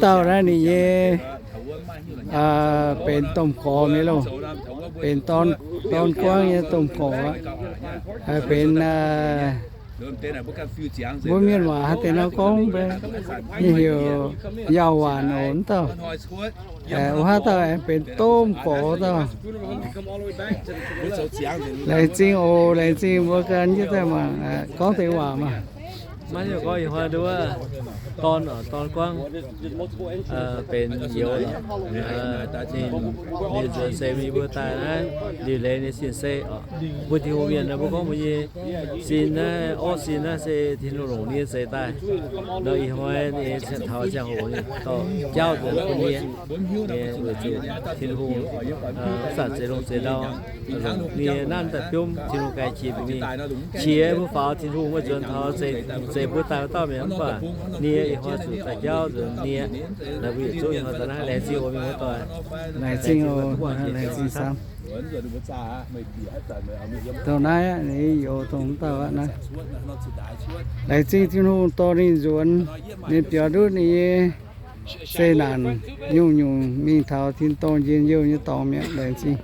Dauh naaiv ninh nyei benx domh gorx mienh loh, benx dorn guangv nyei domh gorx aqv. Benx mbuo mienh waac haaix deix nor gorngv, nyei heuc Yaauh Waanc oc, wuov dauh. Wuov haaix dauh aengx benx domh gorx dauh. Laengz zingh oc, laengz zingh mbuo ganh jienv daaih mangc, gorngv deix waac maah. Maiv hiuv gorngv ih hnoi nduov dorn, dorn guangv benx youz, ninh nzuonx se mingh mbuo daaih naaiv liuc leiz nyei sin se oc. Mbuo Tin-Hungh mienh nor, mbuo gorngv mbuo nyei sin naaiv, orqv sin naaiv se Tin-Hungh longc nyei zeix daaih. Nor ih hnoi ninh taux ziangh hoc ninh dorh jauv nzuonx bun nyei, weic zuqc Tin-Hungh mv zanc zeix longx zeix ndau, longc nie nanv daaih biomv Tin-Hungh ganh qiex mingh. Qiex mbuo faaux Tin-Hungh wuov nzuonx taux zeix mbuo daaih wuov dauh mienh mv baac nie ih hnoi zuqc daaih jauv nzuonx nie. Naaiv mbuo yietc zungv ih hnoi daaih naaiv. Laengz zingh oc mienh muoz-doic. Laengz zingh oc, laengz zingh camv. Dongh naaiv aqv, ninh youz dongh dauh aqv naaiv. Laengz zingh Tin-Hungh dorh ninh nzuonx, ninh biaux ndutv ninh nyei zeqc naanc nyungc-nyungc mingh taux tin-dorngh njien-youh nyei dorngx mi'aqv. Laengz zingh.